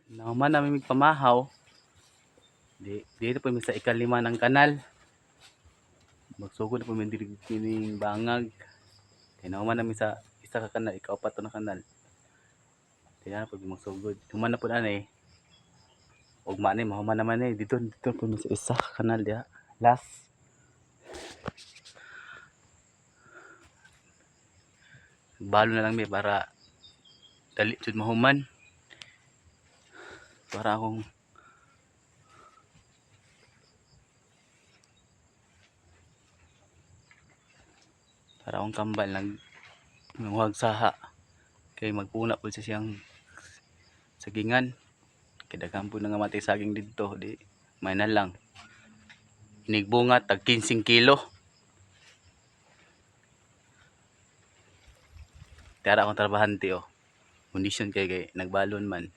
Nahuman nami pamahaw. Di dito po mi sa ikalima ng kanal. Magsugod na po mi diri kining bangag. Kay nahuman nami sa isa ka kanal, ikaupat to na kanal. Kaya na po mi magsugod. Human na po na eh. Ugma ni mahuman naman eh. Dito dito po mi sa isa ka kanal diha. Last. Balo na lang mi para dali jud mahuman. Para akong kambal nag nanguhag saha kay magpuna po siya siyang sagingan kay daghan po nga matay saging didto, di may na lang inigbunga tag 15 kilo. Tara akong trabahante oh, kondisyon kay kay nagbalon man.